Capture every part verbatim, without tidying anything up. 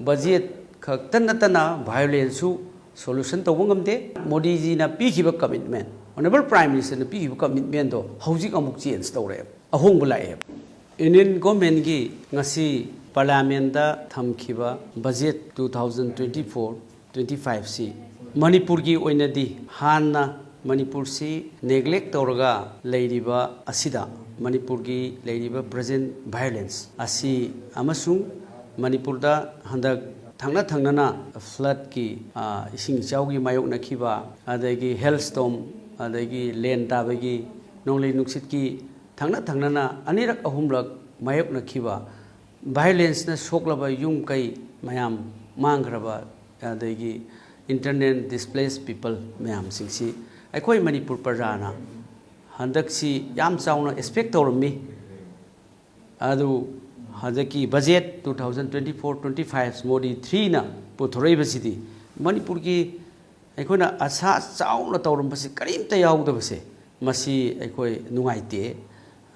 Budget ꯈꯛꯇ ꯅꯠꯇꯅ ꯚꯥꯏꯑꯣꯂꯦꯟꯁꯁꯨ solution ꯇꯧꯕ ꯉꯝꯗꯦ꯫ ꯃꯣꯗꯤꯖꯤꯅ ꯄꯤꯈꯤꯕ ꯀꯃꯤꯠꯃꯦꯟ, ꯑꯣꯅꯔꯦꯕꯜ ꯄ꯭ꯔꯥꯏꯝ ꯃꯤꯅꯤꯁꯇꯔꯅ ꯄꯤꯈꯤꯕ ꯀꯃꯤꯠꯃꯦꯟꯗꯣ ꯍꯧꯖꯤꯛ ꯑꯃꯨꯛ ꯆꯦꯟꯖ ꯇꯧꯔꯛꯑꯦꯕ, ꯑꯍꯣꯡꯕ ꯂꯥꯛꯑꯦꯕ꯫ ꯏꯟꯗꯤꯌꯟ ꯒꯣꯔꯃꯦꯟꯒꯤ ꯉꯁꯤ ꯄꯥꯔꯂꯤꯌꯥꯃꯦꯟꯗ ꯊꯝꯈꯤꯕ budget two thousand twenty four twenty ꯐꯥꯏꯚꯁꯤ ꯃꯅꯤꯄꯨꯔꯒꯤ ꯑꯣꯏꯅꯗꯤ ꯍꯥꯟꯅ ꯃꯅꯤꯄꯨꯔꯁꯤ ꯅꯦꯒ꯭ꯂꯦꯛ ꯇꯧꯔꯒ ꯂꯩꯔꯤꯕ ꯑꯁꯤꯗ, ꯃꯅꯤꯄꯨꯔꯒꯤ ꯂꯩꯔꯤꯕ ꯄ꯭ꯔꯖꯦꯟ ꯚꯥꯏꯑꯣꯂꯦꯟꯁ ꯑꯁꯤ ꯑꯃꯁꯨꯡ ꯃꯅꯤꯄꯨꯔꯗ ꯍꯟꯗꯛ ꯊꯪꯅ ꯊꯪꯅꯅ ꯐ꯭ꯂꯠꯀꯤ, ꯑ, ꯏꯁꯤꯡ ꯏꯆꯥꯎꯒꯤ ꯃꯥꯌꯣꯛꯅꯈꯤꯕ, ꯑꯗꯒꯤ ꯍꯦꯜ ꯁ꯭ꯇꯣꯝ, ꯑꯗꯒꯤ ꯂꯦꯟ ꯇꯥꯕꯒꯤ, ꯅꯣꯡꯂꯩ ꯅꯨꯡꯁꯤꯠꯀꯤ ꯊꯪꯅ ꯊꯪꯅꯅ ꯑꯅꯤꯔꯛ ꯑꯍꯨꯝꯂꯛ ꯃꯥꯌꯣꯛꯅꯈꯤꯕ, ꯚꯥꯏꯑꯣꯂꯦꯟꯁꯅ ꯁꯣꯛꯂꯕ ꯌꯨꯝ ꯀꯩ ꯃꯌꯥꯝ ꯃꯥꯡꯈ꯭ꯔꯕ, ꯑꯗꯒꯤ ꯏꯟꯇꯔꯅꯦꯜ ꯗꯤꯁꯄ꯭ꯂꯦꯁ ꯄꯤꯄꯜ ꯃꯌꯥꯝꯁꯤꯡꯁꯤ ꯑꯩꯈꯣꯏ ꯃꯅꯤꯄꯨꯔ ꯄ꯭ꯔꯖꯥꯅ ꯍꯟꯗꯛꯁꯤ ꯌꯥꯝ ꯆꯥꯎꯅ ꯑꯦꯛꯁꯄꯦꯛ ꯇꯧꯔꯝꯃꯤ꯫ ꯑꯗꯨ ꯍꯟꯗꯛꯀꯤ budget two thousand twenty four twenty five Modi ꯊ꯭ꯔꯤꯅ ꯄꯨꯊꯣꯔꯛꯏꯕꯁꯤꯗꯤ ꯃꯅꯤꯄꯨꯔꯒꯤ ꯑꯩꯈꯣꯏꯅ ꯑꯁꯥ ꯆꯥꯎꯅ ꯇꯧꯔꯝꯕꯁꯤ ꯀꯔꯤꯝꯇ ꯌꯥꯎꯗꯕꯁꯦ, ꯃꯁꯤ ꯑꯩꯈꯣꯏ ꯅꯨꯡꯉꯥꯏꯇꯦ꯫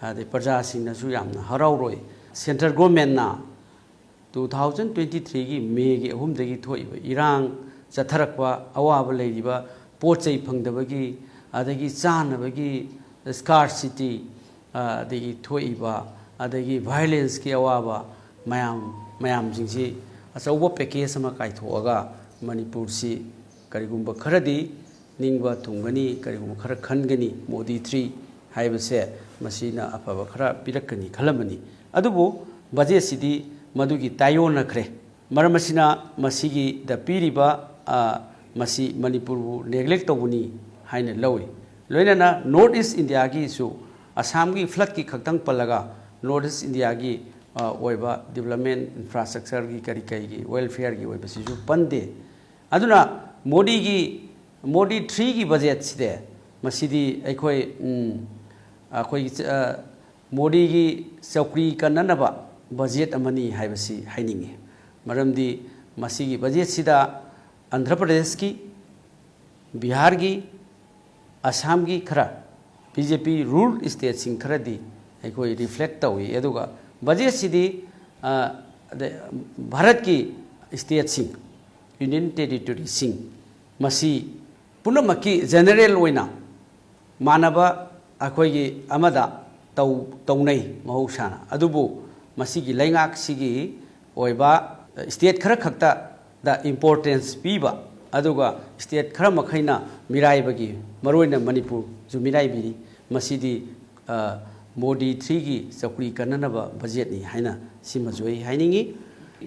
ꯑꯗꯩ ꯄ꯭ꯔꯖꯥꯁꯤꯡꯅꯁꯨ ꯌꯥꯝꯅ ꯍꯔꯥꯎꯔꯣꯏ꯫ ꯁꯦꯟꯇ꯭ꯔꯦꯜ ꯒꯣꯔꯃꯦꯟꯅ ꯇꯨ ꯊꯥꯎꯖꯟ ꯇ꯭ꯋꯦꯟꯇꯤ ꯊ꯭ꯔꯤꯒꯤ ꯃꯦꯒꯤ ꯑꯍꯨꯝꯗꯒꯤ ꯊꯣꯛꯏꯕ ꯏꯔꯥꯡ ꯆꯠꯊꯔꯛꯄ, ꯑꯋꯥꯕ ꯂꯩꯔꯤꯕ, ꯄꯣꯠ ꯆꯩ ꯐꯪꯗꯕꯒꯤ, ꯑꯗꯒꯤ ꯆꯥꯅꯕꯒꯤ ꯁ꯭ꯀꯥꯔꯁꯤꯇꯤ, ꯑꯗꯒꯤ ꯊꯣꯛꯏꯕ, ꯑꯗꯒꯤ ꯚꯥꯏꯑꯣꯂꯦꯟꯁꯀꯤ ꯑꯋꯥꯕ ꯃꯌꯥꯝ, ꯃꯌꯥꯝꯁꯤꯡꯁꯤ ꯑꯆꯧꯕ ꯄꯦꯀꯦꯖ ꯑꯃ ꯀꯥꯏꯊꯣꯛꯑꯒ ꯃꯅꯤꯄꯨꯔꯁꯤ ꯀꯔꯤꯒꯨꯝꯕ ꯈꯔꯗꯤ ꯅꯤꯡꯕ ꯊꯨꯡꯒꯅꯤ, ꯀꯔꯤꯒꯨꯝꯕ ꯈꯔ ꯈꯟꯒꯅꯤ꯫ ꯃꯣꯗꯤ ꯊ꯭ꯔꯤ ꯍꯥꯏꯕꯁꯦ ꯃꯁꯤꯅ ꯑꯐꯕ ꯈꯔ ꯄꯤꯔꯛꯀꯅꯤ ꯈꯜꯂꯝꯕꯅꯤ꯫ ꯑꯗꯨꯕꯨ ꯕꯖꯦꯠꯁꯤꯗꯤ ꯃꯗꯨꯒꯤ ꯇꯥꯏꯑꯣꯟꯅꯈ꯭ꯔꯦ꯫ ꯃꯔꯝ ꯑꯁꯤꯅ ꯃꯁꯤꯒꯤꯗ ꯄꯤꯔꯤꯕ, ꯑ, ꯃꯁꯤ ꯃꯅꯤꯄꯨꯔꯕꯨ ꯅꯦꯒ꯭ꯂꯦꯛ ꯇꯧꯕꯅꯤ ꯍꯥꯏꯅ ꯂꯧꯏ꯫ ꯂꯣꯏꯅꯅ ꯅꯣꯔꯠ ꯏꯁ ꯏꯟꯗꯤꯌꯥꯒꯤꯁꯨ, ꯑꯁꯥꯝꯒꯤ ꯐ꯭ꯂꯠꯀꯤ ꯈꯛꯇꯪ ꯄꯜꯂꯒ, ꯅꯣꯔꯠ ꯏꯁ ꯏꯟꯗꯤꯌꯥꯒꯤ, ꯑ, ꯑꯣꯏꯕ ꯗꯤꯕ꯭ꯂꯞꯃꯦꯟ ꯏꯟꯐ꯭ꯔꯥꯁ꯭ꯇ꯭ꯔꯛꯆꯔꯒꯤ ꯀꯔꯤ ꯀꯔꯤꯒꯤ ꯋꯦꯜꯐꯤꯌꯔꯒꯤ ꯑꯣꯏꯕꯁꯤꯁꯨ ꯄꯟꯗꯦ꯫ ꯑꯗꯨꯅ ꯃꯣꯗꯤꯒꯤ, ꯃꯣꯗꯤ ꯊ꯭ꯔꯤꯒꯤ ꯕꯖꯦꯠꯁꯤꯗꯤ, ꯃꯁꯤꯗꯤ ꯑꯩꯈꯣꯏ, ꯎꯝ, ꯑꯩꯈꯣꯏꯒꯤ, ꯑ, ꯃꯣꯗꯤꯒꯤ ꯆꯧꯀ꯭ꯔꯤ ꯀꯟꯅꯅꯕ ꯕꯖꯦꯠ ꯑꯃꯅꯤ ꯍꯥꯏꯕꯁꯤ ꯍꯥꯏꯅꯤꯡꯉꯤ꯫ ꯃꯔꯝꯗꯤ ꯃꯁꯤꯒꯤ ꯕꯖꯦꯠꯁꯤꯗ ꯑꯟꯙ꯭ꯔ ꯄ꯭ꯔꯗꯦꯁꯀꯤ, ꯕꯤꯍꯥꯔꯒꯤ, ꯑꯁꯥꯝꯒꯤ ꯈꯔ, ꯕꯤ ꯖꯦ ꯄꯤ ꯔꯨꯜ ꯁ꯭ꯇꯦꯠꯁꯤꯡ ꯈꯔꯗꯤ ꯑꯩꯈꯣꯏ ꯔꯤꯐ꯭ꯂꯦꯛ ꯇꯧꯏ꯫ ꯑꯗꯨꯒ ꯕꯖꯦꯠꯁꯤꯗꯤ, ꯑ, ꯑꯗꯩ ꯚꯥꯔꯠꯀꯤ ꯁ꯭ꯇꯦꯠꯁꯤꯡ, ꯌꯨꯅꯤꯌꯟ ꯇꯦꯔꯤꯇꯣꯔꯤꯁꯤꯡ, ꯃꯁꯤ ꯄꯨꯝꯅꯃꯛꯀꯤ ꯖꯦꯅꯔꯦꯜ ꯑꯣꯏꯅ ꯃꯥꯟꯅꯕ ꯑꯩꯈꯣꯏꯒꯤ ꯑꯃꯗ ꯇꯧ ꯇꯧꯅꯩ ꯃꯍꯧꯁꯥꯅ꯫ ꯑꯗꯨꯕꯨ ꯃꯁꯤꯒꯤ ꯂꯩꯉꯥꯛꯁꯤꯒꯤ ꯑꯣꯏꯕ ꯁ꯭ꯇꯦꯠ ꯈꯔ ꯈꯛꯇꯗ ꯏꯝꯄꯣꯔꯇꯦꯟꯁ ꯄꯤꯕ, ꯑꯗꯨꯒ ꯁ꯭ꯇꯦꯠ ꯈꯔ ꯃꯈꯩꯅ ꯃꯤꯔꯥꯏꯕꯒꯤ, ꯃꯔꯨꯑꯣꯏꯅ ꯃꯅꯤꯄꯨꯔꯁꯨ ꯃꯤꯔꯥꯏꯕꯤꯔꯤ꯫ ꯃꯁꯤꯗꯤ, ꯑ, ꯃꯣꯗꯤ ꯊ꯭ꯔꯤꯒꯤ ꯆꯧꯀ꯭ꯔꯤ ꯀꯟꯅꯅꯕ ꯕꯖꯦꯠꯅꯤ ꯍꯥꯏꯅ ꯁꯤꯃꯁꯨ ꯑꯩ ꯍꯥꯏꯅꯤꯡꯉꯤ꯫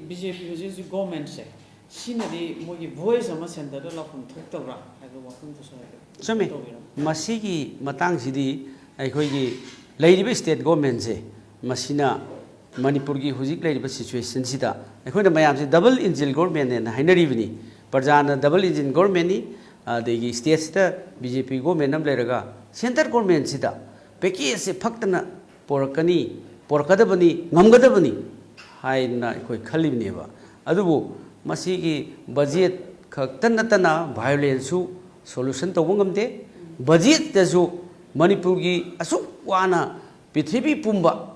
ꯕꯤ ꯖꯦ ꯄꯤ ꯍꯧꯖꯤꯛ ꯍꯧꯖꯤꯛ ꯒꯣꯔꯃꯦꯟꯁꯦ, ꯁꯤꯅꯗꯤ ꯃꯣꯏꯒꯤ ꯚꯣꯏꯁ ꯑꯃ ꯁꯦꯟꯇꯔꯗ ꯂꯥꯎꯐꯝ ꯊꯣꯛꯇꯕ꯭ꯔꯥ ꯍꯥꯏꯕ ꯋꯥꯐꯝꯗꯨꯁꯨ ꯍꯥꯏꯐꯦꯠ ꯆꯨꯝꯃꯤ꯫ ꯇꯧꯕꯤꯔꯝꯃꯨ꯫ ꯃꯁꯤꯒꯤ ꯃꯇꯥꯡꯁꯤꯗꯤ ꯑꯩꯈꯣꯏꯒꯤ ꯂꯩꯔꯤꯕ ꯁ꯭ꯇꯦꯠ ꯒꯣꯔꯃꯦꯟꯁꯦ, ꯃꯁꯤꯅ ꯃꯅꯤꯄꯨꯔꯒꯤ ꯍꯧꯖꯤꯛ ꯂꯩꯔꯤꯕ ꯁꯤꯆꯨꯋꯦꯁꯟꯁꯤꯗ ꯑꯩꯈꯣꯏꯅ ꯃꯌꯥꯝꯁꯦ ꯗꯕꯜ ꯏꯟꯖꯤꯟ ꯒꯣꯔꯃꯦꯟꯅꯦꯅ ꯍꯥꯏꯅꯔꯤꯕꯅꯤ꯫ ꯄ꯭ꯔꯖꯥꯅ ꯗꯕꯜ ꯏꯟꯖꯤꯟ ꯒꯣꯔꯃꯦꯟꯅꯤ, ꯑꯗꯒꯤ ꯁ꯭ꯇꯦꯠꯁꯤꯗ ꯕꯤ ꯖꯦ ꯄꯤ ꯒꯣꯔꯃꯦꯟ ꯑꯃ ꯂꯩꯔꯒ ꯁꯦꯟꯇꯔ ꯒꯣꯔꯃꯦꯟꯁꯤꯗ ꯄꯦꯀꯦꯖꯁꯦ ꯐꯛꯇꯅ ꯄꯣꯔꯛꯀꯅꯤ, ꯄꯣꯔꯛꯀꯗꯕꯅꯤ, ꯉꯝꯒꯗꯕꯅꯤ ꯍꯥꯏꯅ ꯑꯩꯈꯣꯏ ꯈꯜꯂꯤꯕꯅꯦꯕ꯫ ꯑꯗꯨꯕꯨ ꯃꯁꯤꯒꯤ ꯕꯖꯦꯠ ꯈꯛꯇ ꯅꯠꯇꯅ ꯚꯥꯏꯑꯣꯂꯦꯟꯁꯁꯨ ꯁꯣꯂꯨꯁꯟ ꯇꯧꯕ ꯉꯝꯗꯦ꯫ ꯕꯖꯦꯠꯇꯁꯨ ꯃꯅꯤꯄꯨꯔꯒꯤ ꯑꯁꯨꯛ ꯋꯥꯅ ꯄ꯭ꯔꯤꯊꯤꯕꯤ ꯄꯨꯝꯕ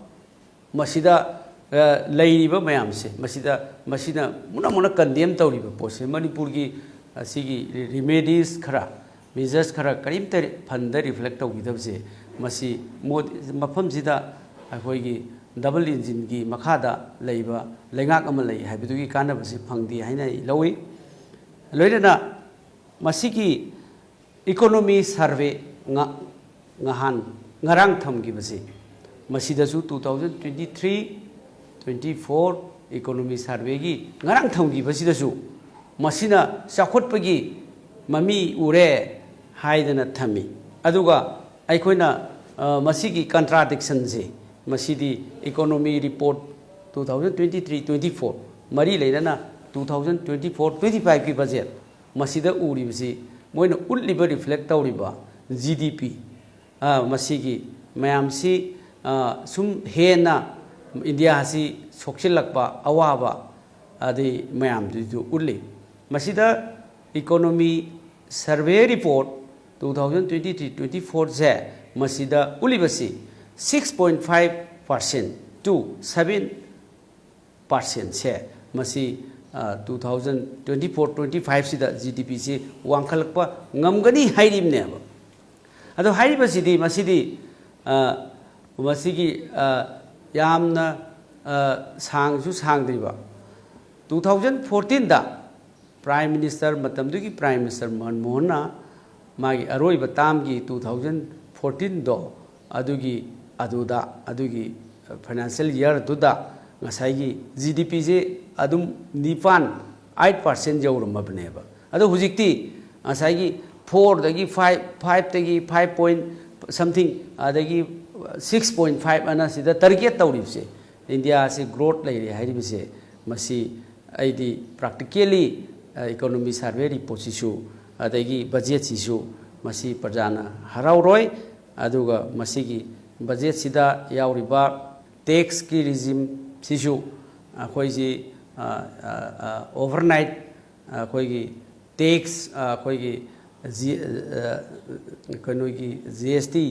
ꯃꯁꯤꯗ, ꯑ, ꯂꯩꯔꯤꯕ ꯃꯌꯥꯝꯁꯦ, ꯃꯁꯤꯗ, ꯃꯁꯤꯅ ꯃꯨꯟꯅ ꯃꯨꯟꯅ ꯀꯟꯗꯦꯝ ꯇꯧꯔꯤꯕ ꯄꯣꯠꯁꯦ, ꯃꯅꯤꯄꯨꯔꯒꯤ ꯑꯁꯤꯒꯤ ꯔꯤꯃꯦꯗꯤꯁ ꯈꯔ, ꯃꯤꯖꯔꯁ ꯈꯔ ꯀꯔꯤꯝꯇ ꯐꯟꯗ ꯔꯤꯐ꯭ꯂꯦꯛ ꯇꯧꯕꯤꯗꯕꯁꯦ, ꯃꯁꯤ ꯃꯣꯗꯤ, ꯃꯐꯝꯁꯤꯗ ꯑꯩꯈꯣꯏꯒꯤ ꯗꯕꯜ ꯏꯟꯖꯤꯟꯒꯤ ꯃꯈꯥꯗ ꯂꯩꯕ ꯂꯩꯉꯥꯛ ꯑꯃ ꯂꯩ ꯍꯥꯏꯕꯗꯨꯒꯤ ꯀꯥꯟꯅꯕꯁꯤ ꯐꯪꯗꯦ ꯍꯥꯏꯅ ꯑꯩ ꯂꯧꯏ꯫ ꯂꯣꯏꯅꯅ ꯃꯁꯤꯒꯤ ꯏꯀꯣꯅꯣꯃꯤ ꯁꯔꯚꯦ ꯉ-, ꯉꯍꯥꯟ, ꯉꯔꯥꯡ ꯊꯝꯈꯤꯕꯁꯤ, ꯃꯁꯤꯗꯁꯨ two thousand twenty three twenty four economy ꯁꯔꯚꯦꯒꯤ ꯉꯔꯥꯡ ꯊꯝꯈꯤꯕꯁꯤꯗꯁꯨ ꯃꯁꯤꯅ ꯆꯥꯎꯈꯠꯄꯒꯤ ꯃꯃꯤ ꯎꯔꯦ ꯍꯥꯏꯗꯅ ꯊꯝꯃꯤ꯫ ꯑꯗꯨꯒ ꯑꯩꯈꯣꯏꯅ, ꯑ, ꯃꯁꯤꯒꯤ ꯀꯟꯇ꯭ꯔꯥꯗꯤꯛꯁꯟꯁꯦ, ꯃꯁꯤꯗꯤ economy report two thousand twenty three twenty four ꯃꯔꯤ ꯂꯩꯅꯅ two thousand twenty four twenty fiveꯀꯤ ꯕꯖꯦꯠ ꯃꯁꯤꯗ ꯎꯔꯤꯕꯁꯤ, ꯃꯣꯏꯅ ꯎꯠꯂꯤꯕ, ꯔꯤꯐ꯭ꯂꯦꯛ ꯇꯧꯔꯤꯕ ꯖꯤ ꯗꯤ ꯄꯤ, ꯑ, ꯃꯁꯤꯒꯤ ꯃꯌꯥꯝꯁꯤ, ꯑ, ꯁꯨꯝ ꯍꯦꯟꯅ ꯏꯟꯗꯤꯌꯥ ꯑꯁꯤ ꯁꯣꯛꯆꯤꯜꯂꯛꯄ, ꯑꯋꯥꯕ, ꯑꯗꯩ ꯃꯌꯥꯝꯗꯨꯁꯨ ꯎꯠꯂꯤ꯫ ꯃꯁꯤꯗ economy survey report two thousand twenty three twenty fourꯁꯦ, ꯃꯁꯤꯗ ꯎꯠꯂꯤꯕꯁꯤ six point five percent to seven percentꯁꯦ, ꯃꯁꯤ two thousand twenty four twenty ꯐꯥꯏꯚꯁꯤꯗ ꯖꯤ ꯗꯤ ꯄꯤꯁꯤ ꯋꯥꯡꯈꯠꯂꯛꯄ ꯉꯝꯒꯅꯤ ꯍꯥꯏꯔꯤꯕꯅꯦꯕ꯫ ꯑꯗꯣ ꯍꯥꯏꯔꯤꯕꯁꯤꯗꯤ ꯃꯁꯤꯗꯤ, ꯑ, ꯃꯁꯤꯒꯤ, ꯑ, ꯌꯥꯝꯅ, ꯑ, ꯁꯥꯡꯁꯨ ꯁꯥꯡꯗ꯭ꯔꯤꯕ, ꯇꯨ ꯊꯥꯎꯖꯟ ꯐꯣꯔꯇꯤꯟꯗ ꯄ꯭ꯔꯥꯏꯝ ꯃꯤꯅꯤꯁꯇꯔ, ꯃꯇꯝꯗꯨꯒꯤ ꯄ꯭ꯔꯥꯏꯝ ꯃꯤꯅꯤꯁꯇꯔ ꯃꯟꯃꯣꯍꯟꯅ ꯃꯥꯒꯤ ꯑꯔꯣꯏꯕ ꯇꯥꯝꯒꯤ ꯇꯨ ꯊꯥꯎꯖꯟ ꯐꯣꯔꯇꯤꯟꯗꯣ, ꯑꯗꯨꯒꯤ, ꯑꯗꯨꯗ, ꯑꯗꯨꯒꯤ ꯐꯥꯏꯅꯥꯟꯁꯤꯌꯦꯜ ꯏꯌꯥꯔꯗꯨꯗ ꯉꯁꯥꯏꯒꯤ ꯖꯤ ꯗꯤ ꯄꯤꯁꯦ ꯑꯗꯨꯝ ꯅꯤꯄꯥꯟ, ꯑꯥꯏꯠ ꯄꯥꯔꯁꯦꯟ ꯌꯧꯔꯝꯃꯕꯅꯦꯕ꯫ ꯑꯗꯣ ꯍꯧꯖꯤꯛꯇꯤ ꯉꯁꯥꯏꯒꯤ ꯐꯣꯔꯗꯒꯤ ꯐꯥꯏꯚ, ꯐꯥꯏꯚꯇꯒꯤ ꯐꯥꯏꯚ ꯄꯣꯏꯟ ꯁꯝꯊꯤꯡ, ꯑꯗꯒꯤ ꯁꯤꯛꯁ ꯄꯣꯏꯟ ꯐꯥꯏꯚ ꯑꯅ ꯁꯤꯗ ꯇꯥꯔꯒꯦꯠ ꯇꯧꯔꯤꯕꯁꯦ, ꯏꯟꯗꯤꯌꯥꯁꯤ ꯒ꯭ꯔꯣꯠ ꯂꯩꯔꯦ ꯍꯥꯏꯔꯤꯕꯁꯦ, ꯃꯁꯤ ꯑꯩꯗꯤ ꯄ꯭ꯔꯥꯛꯇꯤꯀꯦꯜꯂꯤ, ꯑ, ꯏꯀꯣꯅꯣꯃꯤ ꯁꯔꯚꯦ ꯔꯤꯄꯣꯔꯠꯁꯤꯁꯨ, ꯑꯗꯒꯤ ꯕꯖꯦꯠꯁꯤꯁꯨ, ꯃꯁꯤ ꯄ꯭ꯔꯖꯥꯅ ꯍꯔꯥꯎꯔꯣꯏ꯫ ꯑꯗꯨꯒ ꯃꯁꯤꯒꯤ ꯕꯖꯦꯠꯁꯤꯗ ꯌꯥꯎꯔꯤꯕ ꯇꯦꯛꯁꯀꯤ ꯔꯤꯖꯤꯝꯁꯤꯁꯨ ꯑꯩꯈꯣꯏꯁꯤ, ꯑ, ꯑ, ꯑ, ꯑꯣꯚꯔꯅꯥꯏꯠ ꯑꯩꯈꯣꯏꯒꯤ ꯇꯦꯛꯁ, ꯑꯩꯈꯣꯏꯒꯤ ꯖꯤ-, ꯑ, ꯀꯩꯅꯣꯒꯤ ꯖꯤ ꯑꯦꯁ ꯇꯤ,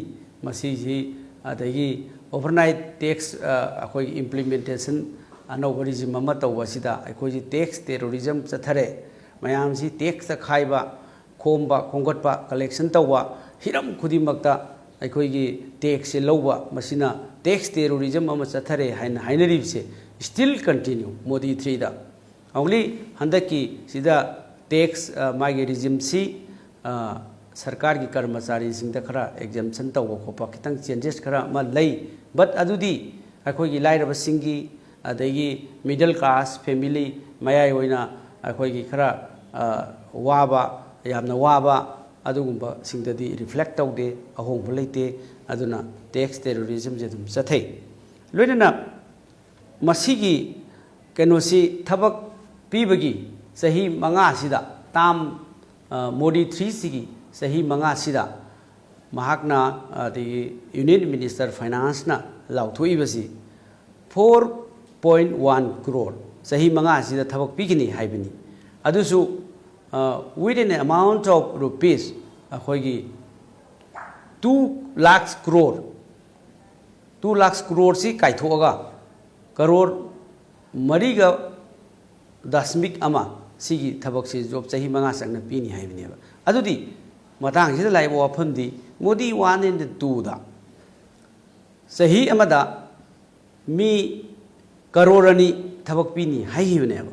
ꯃꯁꯤꯁꯤ, ꯑꯗꯒꯤ ꯑꯣꯚꯔꯅꯥꯏꯠ ꯇꯦꯛꯁ, ꯑ, ꯑꯩꯈꯣꯏꯒꯤ ꯏꯝꯄ꯭ꯂꯤꯃꯦꯟꯇꯦꯁꯟ, ꯑꯅꯧꯕ ꯔꯤꯖꯤꯝ ꯑꯃ ꯇꯧꯕ ꯑꯁꯤꯗ ꯑꯩꯈꯣꯏꯁꯤ ꯇꯦꯛꯁ ꯇꯦꯔꯣꯔꯤꯖꯝ ꯆꯠꯊꯔꯦ꯫ ꯃꯌꯥꯝꯁꯤ ꯇꯦꯛꯁꯇ ꯈꯥꯏꯕ, ꯈꯣꯝꯕ, ꯈꯣꯝꯒꯠꯄ, ꯀꯂꯦꯛꯁꯟ ꯇꯧꯕ, ꯍꯤꯔꯝ ꯈꯨꯗꯤꯡꯃꯛꯇ ꯑꯩꯈꯣꯏꯒꯤ ꯇꯦꯛꯁꯁꯦ ꯂꯧꯕ, ꯃꯁꯤꯅ ꯇꯦꯛꯁ ꯇꯦꯔꯣꯔꯤꯖꯝ ꯑꯃ ꯆꯠꯊꯔꯦ ꯍꯥꯏꯅ ꯍꯥꯏꯅꯔꯤꯕꯁꯦ, still continue ꯃꯣꯗꯤ ꯊ꯭ꯔꯤꯗ꯫ Only ꯍꯟꯗꯛꯀꯤ ꯁꯤꯗ ꯇꯦꯛꯁ, ꯑ, ꯃꯥꯒꯤ ꯔꯤꯖꯤꯝꯁꯤ, ꯑ, ꯁꯔꯀꯥꯔꯒꯤ ꯀꯔꯃꯆꯥꯔꯤꯁꯤꯡꯗ ꯈꯔ ꯑꯦꯛꯖꯦꯝꯁꯟ ꯇꯧꯕ ꯈꯣꯠꯄ, ꯈꯤꯇꯪ ꯆꯦꯟꯖꯦꯁ ꯈꯔ ꯑꯃ ꯂꯩ꯫ But ꯑꯗꯨꯗꯤ ꯑꯩꯈꯣꯏꯒꯤ ꯂꯥꯏꯔꯕꯁꯤꯡꯒꯤ, ꯑꯗꯒꯤ ꯃꯤꯗꯜ ꯀ꯭ꯂꯥꯁ ꯐꯦꯃꯤꯂꯤ, ꯃꯌꯥꯏ ꯑꯣꯏꯅ ꯑꯩꯈꯣꯏꯒꯤ ꯈꯔ, ꯑ, ꯋꯥꯕ, ꯌꯥꯝꯅ ꯋꯥꯕ ꯑꯗꯨꯒꯨꯝꯕꯁꯤꯡꯗꯗꯤ ꯔꯤꯐ꯭ꯂꯦꯛ ꯇꯧꯗꯦ, ꯑꯍꯣꯡꯕ ꯂꯩꯇꯦ꯫ ꯑꯗꯨꯅ ꯇꯦꯛꯁ ꯇꯦꯔꯣꯔꯤꯖꯝꯁꯦ ꯑꯗꯨꯝ ꯆꯠꯊꯩ꯫ ꯂꯣꯏꯅꯅ ꯃꯁꯤꯒꯤ ꯀꯩꯅꯣꯁꯤ, ꯊꯕꯛ ꯄꯤꯕꯒꯤ ꯆꯍꯤ ꯃꯉꯥꯁꯤꯗ, ꯇꯥꯝ, ꯑ, ꯃꯣꯗꯤ ꯊ꯭ꯔꯤꯁꯤꯒꯤ ꯆꯍꯤ ꯃꯉꯥꯁꯤꯗ ꯃꯍꯥꯛꯅ, ꯑꯗꯒꯤ ꯌꯨꯅꯤꯌꯟ ꯃꯤꯅꯤꯁꯇꯔ ꯐꯥꯏꯅꯥꯟꯁꯅ ꯂꯥꯎꯊꯣꯛꯏꯕꯁꯤ, four point one crore ꯆꯍꯤ ꯃꯉꯥꯁꯤꯗ ꯊꯕꯛ ꯄꯤꯒꯅꯤ ꯍꯥꯏꯕꯅꯤ꯫ ꯑꯗꯨꯁꯨ, ꯑ, with an amount of rupees, ꯑꯩꯈꯣꯏꯒꯤ two lakhs crore, two lakhs crore ꯁꯤ ꯀꯥꯏꯊꯣꯛꯑꯒ ꯀꯔꯣꯔ ꯃꯔꯤꯒ ꯗꯁꯃꯤꯛ ꯑꯃ, ꯁꯤꯒꯤ ꯊꯕꯛꯁꯤ ꯖꯣꯕ ꯆꯍꯤ ꯃꯉꯥ ꯆꯪꯅ ꯄꯤꯅꯤ ꯍꯥꯏꯕꯅꯦꯕ꯫ ꯑꯗꯨꯗꯤ ꯃꯇꯥꯡꯁꯤꯗ ꯂꯥꯛꯏꯕ ꯋꯥꯐꯝꯗꯤ, ꯃꯣꯗꯤ ꯋꯥꯟ ꯑꯦꯟ ꯇꯨꯗ ꯆꯍꯤ ꯑꯃꯗ ꯃꯤ ꯀꯔꯣꯔ ꯑꯅꯤ ꯊꯕꯛ ꯄꯤꯅꯤ ꯍꯥꯏꯈꯤꯕꯅꯦꯕ꯫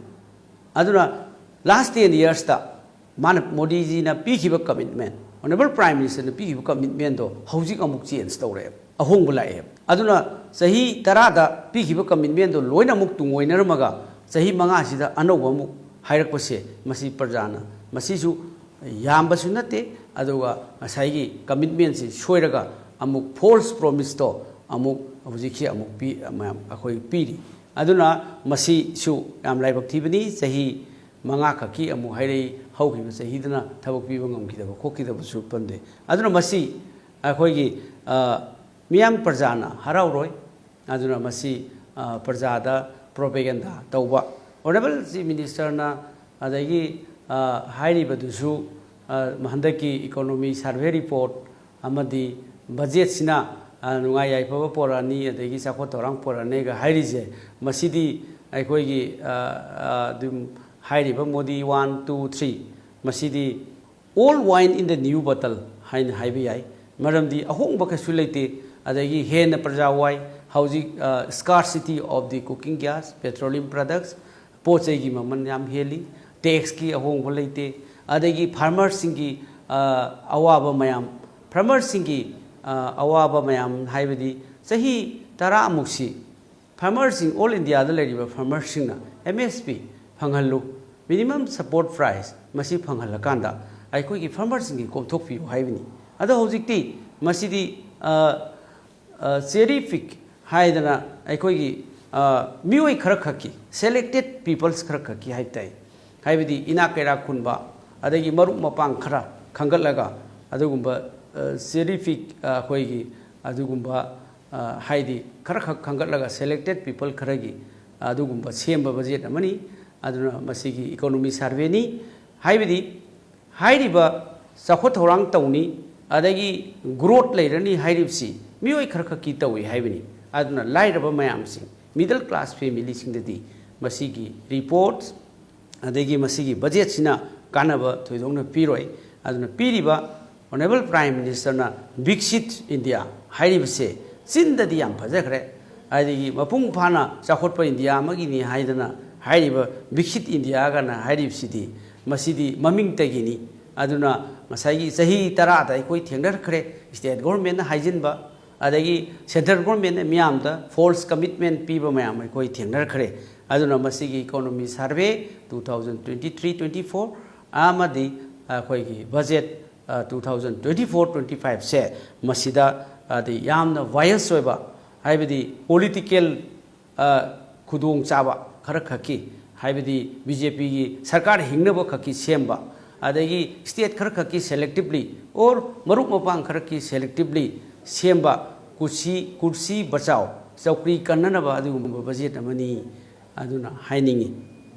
ꯑꯗꯨꯅ ꯂꯥꯁ ꯇꯦꯟ ꯌꯔꯁꯇ ꯃꯥꯅ, ꯃꯣꯗꯤꯖꯤꯅ ꯄꯤꯈꯤꯕ ꯀꯃꯤꯠꯃꯦꯟ, ꯑꯣꯅꯔꯦꯕꯜ ꯄ꯭ꯔꯥꯏꯝ ꯃꯤꯅꯤꯁꯇꯔꯅ ꯄꯤꯈꯤꯕ ꯀꯃꯤꯠꯃꯦꯟꯗꯣ ꯍꯧꯖꯤꯛ ꯑꯃꯨꯛ ꯆꯦꯟꯖ ꯇꯧꯔꯛꯑꯦꯕ, ꯑꯍꯣꯡꯕ ꯂꯥꯛꯑꯦꯕ꯫ ꯑꯗꯨꯅ ꯆꯍꯤ ꯇꯔꯥꯗ ꯄꯤꯈꯤꯕ ꯀꯃꯤꯠꯃꯦꯟꯗꯣ ꯂꯣꯏꯅ ꯑꯃꯨꯛ ꯇꯨꯡꯑꯣꯏꯅꯔꯝꯃꯒ ꯆꯍꯤ ꯃꯉꯥꯁꯤꯗ ꯑꯅꯧꯕ ꯑꯃꯨꯛ ꯍꯥꯏꯔꯛꯄꯁꯦ, ꯃꯁꯤ ꯄ꯭ꯔꯖꯥꯅ, ꯃꯁꯤꯁꯨ ꯌꯥꯝꯕꯁꯨ ꯅꯠꯇꯦ, ꯑꯗꯨꯒ ꯉꯁꯥꯏꯒꯤ ꯀꯃꯤꯠꯃꯦꯟꯁꯤ ꯁꯣꯏꯔꯒ ꯑꯃꯨꯛ ꯐꯣꯜꯁ ꯄ꯭ꯔꯣꯃꯤꯁꯇꯣ ꯑꯃꯨꯛ ꯍꯧꯖꯤꯛꯁꯤ ꯑꯃꯨꯛ ꯄꯤ-, ꯃꯌꯥꯝ ꯑꯩꯈꯣꯏ ꯄꯤꯔꯤ꯫ ꯑꯗꯨꯅ ꯃꯁꯤꯁꯨ ꯌꯥꯝ ꯂꯥꯏꯕꯛ ꯊꯤꯕꯅꯤ꯫ ꯆꯍꯤ ꯃꯉꯥ ꯈꯛꯀꯤ ꯑꯃꯨꯛ ꯍꯥꯏꯔꯛꯏ, ꯍꯧꯈꯤꯕ ꯆꯍꯤꯗꯨꯅ ꯊꯕꯛ ꯄꯤꯕ ꯉꯝꯈꯤꯗꯕ ꯈꯣꯠꯈꯤꯗꯕꯁꯨ ꯄꯟꯗꯦ꯫ ꯑꯗꯨꯅ ꯃꯁꯤ ꯑꯩꯈꯣꯏꯒꯤ, ꯑ, ꯃꯤꯌꯥꯝ ꯄ꯭ꯔꯖꯥꯅ ꯍꯔꯥꯎꯔꯣꯏ꯫ ꯑꯗꯨꯅ ꯃꯁꯤ, ꯑ, ꯄ꯭ꯔꯖꯥꯗ ꯄ꯭ꯔꯣꯄꯦꯒꯦꯟꯗꯥ ꯇꯧꯕ꯫ ꯑꯣꯅꯔꯦꯕꯜ ꯆꯤꯐ ꯃꯤꯅꯤꯁꯇꯔꯅ ꯑꯗꯒꯤ, ꯑ, ꯍꯥꯏꯔꯤꯕꯗꯨꯁꯨ, ꯑ, ꯍꯟꯗꯛꯀꯤ ꯏꯀꯣꯅꯣꯃꯤ ꯁꯔꯚꯦ ꯔꯤꯄꯣꯔꯠ ꯑꯃꯗꯤ ꯕꯖꯦꯠꯁꯤꯅ, ꯑ, ꯅꯨꯡꯉꯥꯏ ꯌꯥꯏꯐꯕ ꯄꯣꯔꯛꯑꯅꯤ, ꯑꯗꯒꯤ ꯆꯥꯎꯈꯠ ꯊꯧꯔꯥꯡ ꯄꯣꯔꯛꯑꯅꯤꯒ ꯍꯥꯏꯔꯤꯁꯦ, ꯃꯁꯤꯗꯤ ꯑꯩꯈꯣꯏꯒꯤ, ꯑ, ꯑ, ꯑꯗꯨꯝ ꯍꯥꯏꯔꯤꯕ ꯃꯣꯗꯤ ꯋꯥꯟ, ꯇꯨ, ꯊ꯭ꯔꯤ, ꯃꯁꯤꯗꯤ old wine in the new bottle ꯍꯥꯏꯅ ꯍꯥꯏꯕ ꯌꯥꯏ꯫ ꯃꯔꯝꯗꯤ ꯑꯍꯣꯡꯕ ꯀꯩꯁꯨ ꯂꯩꯇꯦ꯫ ꯑꯗꯒꯤ ꯍꯦꯟꯅ ꯄ꯭ꯔꯖꯥ ꯋꯥꯏ꯫ ꯍꯧꯖꯤꯛ, ꯑ, scarcity of the cooking gas, petroleum products, ꯄꯣꯠ ꯆꯩꯒꯤ ꯃꯃꯜ ꯌꯥꯝ ꯍꯦꯜꯂꯤ, ꯇꯦꯛꯁꯀꯤ ꯑꯍꯣꯡꯕ ꯂꯩꯇꯦ, ꯑꯗꯒꯤ ꯐꯥꯔꯃꯔꯁꯤꯡꯒꯤ, ꯑ, ꯑꯋꯥꯕ ꯃꯌꯥꯝ, ꯐꯥꯔꯃꯔꯁꯤꯡꯒꯤ, ꯑ, ꯑꯋꯥꯕ ꯃꯌꯥꯝ ꯍꯥꯏꯕꯗꯤ ꯆꯍꯤ ꯇꯔꯥꯃꯨꯛꯁꯤ ꯐꯥꯔꯃꯔꯁꯤꯡ, ꯑꯣꯜ ꯏꯟꯗꯤꯌꯥꯗ ꯂꯩꯔꯤꯕ ꯐꯥꯔꯃꯔꯁꯤꯡꯅ ꯑꯦꯝ ꯑꯦꯁ ꯄꯤ ꯐꯪꯍꯜꯂꯨ, ꯃꯤꯅꯤꯃꯝ ꯁꯄꯣꯔꯠ ꯄ꯭ꯔꯥꯏꯁ ꯃꯁꯤ ꯐꯪꯍꯜꯂꯀꯥꯟꯗ ꯑꯩꯈꯣꯏꯒꯤ ꯐꯥꯔꯃꯔꯁꯤꯡꯒꯤ ꯀꯣꯝꯊꯣꯛꯄꯤꯌꯨ ꯍꯥꯏꯕꯅꯤ꯫ ꯑꯗꯣ ꯍꯧꯖꯤꯛꯇꯤ ꯃꯁꯤꯗꯤ, ꯑ, ꯑ, ꯆꯦꯔꯤ ꯄꯤꯛ ꯍꯥꯏꯗꯅ ꯑꯩꯈꯣꯏꯒꯤ, ꯑ, ꯃꯤꯑꯣꯏ ꯈꯔꯈꯛꯀꯤ, ꯁꯦꯂꯦꯛꯇꯦꯠ ꯄꯤꯄꯜꯁ ꯈꯔꯈꯛꯀꯤ ꯍꯥꯏꯕ ꯇꯥꯏ, ꯍꯥꯏꯕꯗꯤ ꯏꯅꯥꯛ ꯀꯩꯔꯥꯛ ꯈꯨꯟꯕ, ꯑꯗꯒꯤ ꯃꯔꯨꯞ ꯃꯄꯥꯡ ꯈꯔ ꯈꯟꯒꯠꯂꯒ ꯑꯗꯨꯒꯨꯝꯕ, ꯑ, ꯆꯦꯔꯤ ꯄꯤꯛ, ꯑ, ꯑꯩꯈꯣꯏꯒꯤ ꯑꯗꯨꯒꯨꯝꯕ, ꯑ, ꯍꯥꯏꯗꯤ ꯈꯔꯈꯛ ꯈꯟꯒꯠꯂꯒ ꯁꯦꯂꯦꯛꯇꯦꯠ ꯄꯤꯄꯜ ꯈꯔꯒꯤ ꯑꯗꯨꯒꯨꯝꯕ ꯁꯦꯝꯕ ꯕꯖꯦꯠ ꯑꯃꯅꯤ꯫ ꯑꯗꯨꯅ ꯃꯁꯤꯒꯤ ꯏꯀꯣꯅꯣꯃꯤ ꯁꯔꯚꯦꯅꯤ꯫ ꯍꯥꯏꯕꯗꯤ ꯍꯥꯏꯔꯤꯕ ꯆꯥꯎꯈꯠ ꯊꯧꯔꯥꯡ ꯇꯧꯅꯤ, ꯑꯗꯒꯤ ꯒ꯭ꯔꯣꯠ ꯂꯩꯔꯅꯤ ꯍꯥꯏꯔꯤꯕꯁꯤ ꯃꯤꯑꯣꯏ ꯈꯔꯈꯛꯀꯤ ꯇꯧꯏ ꯍꯥꯏꯕꯅꯤ꯫ ꯑꯗꯨꯅ ꯂꯥꯏꯔꯕ ꯃꯌꯥꯝꯁꯤꯡ, ꯃꯤꯗꯜ ꯀ꯭ꯂꯥꯁ ꯐꯦꯃꯤꯂꯤꯁꯤꯡꯗꯗꯤ ꯃꯁꯤꯒꯤ ꯔꯤꯄꯣꯔꯠ ꯑꯗꯒꯤ ꯃꯁꯤꯒꯤ ꯕꯖꯦꯠꯁꯤꯅ ꯀꯥꯟꯅꯕ ꯊꯣꯏꯗꯣꯛꯅ ꯄꯤꯔꯣꯏ꯫ ꯑꯗꯨꯅ ꯄꯤꯔꯤꯕ ꯑꯣꯅꯔꯦꯕꯜ ꯄ꯭ꯔꯥꯏꯝ ꯃꯤꯅꯤꯁꯇꯔꯅ ꯕꯤꯛꯁꯤꯠ ꯏꯟꯗꯤꯌꯥ ꯍꯥꯏꯔꯤꯕꯁꯦ ꯆꯤꯟꯗꯗꯤ ꯌꯥꯝ ꯐꯖꯈ꯭ꯔꯦ, ꯍꯥꯏꯗꯤ ꯃꯄꯨꯡ ꯐꯥꯅ ꯆꯥꯎꯈꯠꯄ ꯏꯟꯗꯤꯌꯥ ꯑꯃꯒꯤꯅꯤ ꯍꯥꯏꯗꯅ ꯍꯥꯏꯔꯤꯕ ꯕꯤꯛꯁꯤꯠ ꯏꯟꯗꯤꯌꯥꯒꯅ ꯍꯥꯏꯔꯤꯕꯁꯤꯗꯤ ꯃꯁꯤꯗꯤ ꯃꯃꯤꯡꯇꯒꯤꯅꯤ꯫ ꯑꯗꯨꯅ ꯉꯁꯥꯏꯒꯤ ꯆꯍꯤ ꯇꯔꯥꯗ ꯑꯩꯈꯣꯏ ꯊꯦꯡꯅꯔꯛꯈ꯭ꯔꯦ ꯁ꯭ꯇꯦꯠ ꯒꯣꯔꯃꯦꯟꯅ ꯍꯥꯏꯖꯤꯟꯕ, ꯑꯗꯒꯤ ꯁꯦꯟꯇ꯭ꯔꯦꯜ ꯒꯣꯔꯃꯦꯟꯅ ꯃꯤꯌꯥꯝꯗ ꯐꯣꯜꯁ ꯀꯃꯤꯠꯃꯦꯟ ꯄꯤꯕ ꯃꯌꯥꯝ ꯑꯩꯈꯣꯏ ꯊꯦꯡꯅꯔꯛꯈ꯭ꯔꯦ꯫ ꯑꯗꯨꯅ ꯃꯁꯤꯒꯤ economy survey two thousand twenty three twenty four ꯑꯃꯗꯤ ꯑꯩꯈꯣꯏꯒꯤ budget two thousand twenty four twenty ꯐꯥꯏꯚꯁꯦ ꯃꯁꯤꯗ ꯍꯥꯏꯗꯤ ꯌꯥꯝꯅ ꯕꯥꯏꯁ ꯑꯣꯏꯕ, ꯍꯥꯏꯕꯗꯤ ꯄꯣꯂꯤꯇꯤꯀꯦꯜ ꯈꯨꯗꯣꯡꯆꯥꯕ ꯈꯔ ꯈꯛꯀꯤ, ꯍꯥꯏꯕꯗꯤ ꯕꯤ ꯖꯦ ꯄꯤꯒꯤ ꯁꯔꯀꯥꯔ ꯍꯤꯡꯅꯕ ꯈꯛꯀꯤ ꯁꯦꯝꯕ, ꯑꯗꯒꯤ ꯁ꯭ꯇꯦꯠ ꯈꯔ ꯈꯛꯀꯤ ꯁꯦꯂꯦꯛꯇꯤꯞꯂꯤ ꯑꯣꯔ ꯃꯔꯨꯞ ꯃꯄꯥꯡ ꯈꯔꯒꯤ ꯁꯦꯂꯦꯛꯇꯤꯞꯂꯤ ꯁꯦꯝꯕ ꯀꯨꯔꯁꯤ, ꯀꯨꯔꯁꯤ ꯕꯆꯥꯎ, ꯆꯧꯀ꯭ꯔꯤ ꯀꯟꯅꯅꯕ ꯑꯗꯨꯒꯨꯝꯕ ꯕꯖꯦꯠ ꯑꯃꯅꯤ ꯑꯗꯨꯅ ꯍꯥꯏꯅꯤꯡꯏ꯫